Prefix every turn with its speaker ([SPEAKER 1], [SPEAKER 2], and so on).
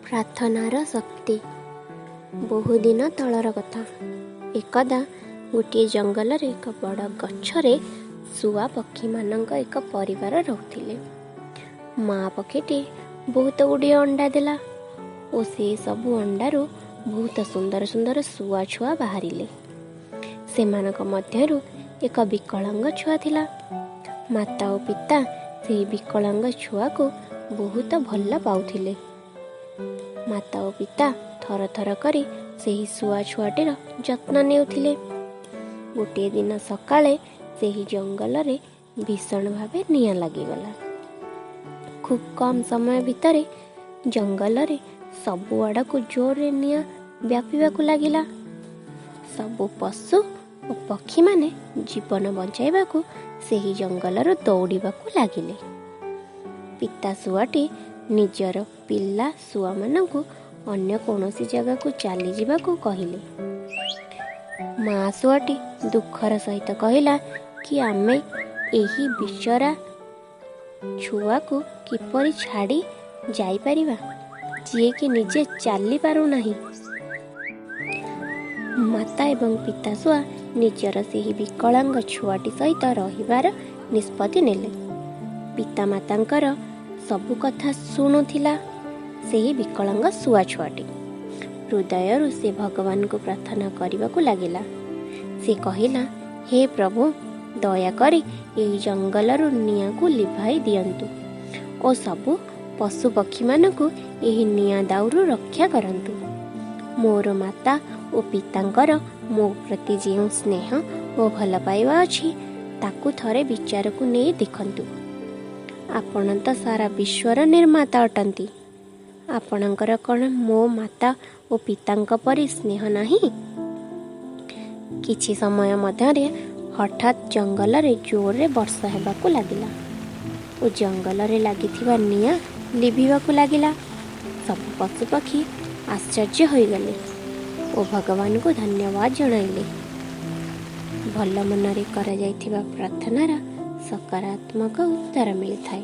[SPEAKER 1] ପ୍ରାର୍ଥନାର ଶକ୍ତି। ବହୁଦିନ ତଳର କଥା। ଏକଦା ଗୋଟିଏ ଜଙ୍ଗଲରେ ଏକ ବଡ଼ ଗଛରେ ଶୁଆ ପକ୍ଷୀମାନଙ୍କ ଏକ ପରିବାର ରହୁଥିଲେ। ମା ପକ୍ଷୀଟି ବହୁତ ଗୁଡ଼ିଏ ଅଣ୍ଡା ଦେଲା ଓ ସେ ସବୁ ଅଣ୍ଡାରୁ ବହୁତ ସୁନ୍ଦର ସୁନ୍ଦର ଶୁଆ ଛୁଆ ବାହାରିଲେ। ସେମାନଙ୍କ ମଧ୍ୟରୁ ଏକ ବିକଳାଙ୍ଗ ଛୁଆ ଥିଲା। ମାତା ଓ ପିତା ସେହି ବିକଳାଙ୍ଗ ଛୁଆକୁ ବହୁତ ଭଲ ପାଉଥିଲେ। ମାତା ଓ ପିତା ଥର ଥର କରି ସେହି ଶୁଆ ଛୁଆଟିର ଯତ୍ନ ନେଉଥିଲେ। ଗୋଟିଏ ଦିନ ସକାଳେ ସେହି ଜଙ୍ଗଲରେ ଭୀଷଣ ଭାବେ ନିଆଁ ଲାଗିଗଲା। ଖୁବ୍ କମ୍ ସମୟ ଭିତରେ ଜଙ୍ଗଲରେ ସବୁ ଆଡ଼କୁ ଜୋରରେ ନିଆଁ ବ୍ୟାପିବାକୁ ଲାଗିଲା। ସବୁ ପଶୁ ଓ ପକ୍ଷୀମାନେ ଜୀବନ ବଞ୍ଚାଇବାକୁ ସେହି ଜଙ୍ଗଲରୁ ଦୌଡ଼ିବାକୁ ଲାଗିଲେ। ପିତା ଶୁଆଟି ନିଜର ପିଲା ଶୁଆମାନଙ୍କୁ ଅନ୍ୟ କୌଣସି ଜାଗାକୁ ଚାଲିଯିବାକୁ କହିଲେ। ମା ଶୁଆଟି ଦୁଃଖର ସହିତ କହିଲା କି ଆମେ ଏହି ବିଚରା ଛୁଆକୁ କିପରି ଛାଡ଼ି ଯାଇପାରିବା, ଯିଏକି ନିଜେ ଚାଲି ପାରୁନାହିଁ? ମାତା ଏବଂ ପିତା ଶୁଆ ନିଜର ସେହି ବିକଳାଙ୍ଗ ଛୁଆଟି ସହିତ ରହିବାର ନିଷ୍ପତ୍ତି ନେଲେ। ପିତା ମାତାଙ୍କର ସବୁ କଥା ଶୁଣୁଥିଲା ସେହି ବିକଳାଙ୍ଗ ଶୁଆ ଛୁଆଟି। ହୃଦୟରୁ ସେ ଭଗବାନଙ୍କୁ ପ୍ରାର୍ଥନା କରିବାକୁ ଲାଗିଲା। ସେ କହିଲା, "ହେ ପ୍ରଭୁ, ଦୟାକରି ଏହି ଜଙ୍ଗଲରୁ ନିଆଁକୁ ଲିଭାଇ ଦିଅନ୍ତୁ ଓ ସବୁ ପଶୁପକ୍ଷୀମାନଙ୍କୁ ଏହି ନିଆଁ ଦାଉରୁ ରକ୍ଷା କରନ୍ତୁ। ମୋର ମାତା ଓ ପିତାଙ୍କର ମୋ ପ୍ରତି ଯେଉଁ ସ୍ନେହ ଓ ଭଲ ପାଇବା ଅଛି, ତାକୁ ଥରେ ବିଚାରକୁ ନେଇ ଦେଖନ୍ତୁ। ଆପଣ ତ ସାରା ବିଶ୍ୱର ନିର୍ମାତା ଅଟନ୍ତି। ଆପଣଙ୍କର କ'ଣ ମୋ ମାତା ଓ ପିତାଙ୍କ ପରି ସ୍ନେହ ନାହିଁ?" କିଛି ସମୟ ମଧ୍ୟରେ ହଠାତ୍ ଜଙ୍ଗଲରେ ଜୋରରେ ବର୍ଷା ହେବାକୁ ଲାଗିଲା ଓ ଜଙ୍ଗଲରେ ଲାଗିଥିବା ନିଆଁ ଲିଭିବାକୁ ଲାଗିଲା। ସବୁ ପଶୁପକ୍ଷୀ ଆଶ୍ଚର୍ଯ୍ୟ ହୋଇଗଲେ ଓ ଭଗବାନଙ୍କୁ ଧନ୍ୟବାଦ ଜଣାଇଲେ। ଭଲ ମନରେ କରାଯାଇଥିବା ପ୍ରାର୍ଥନାର ସକାରାତ୍ମକ ଉତ୍ତର ମିଳିଥାଏ।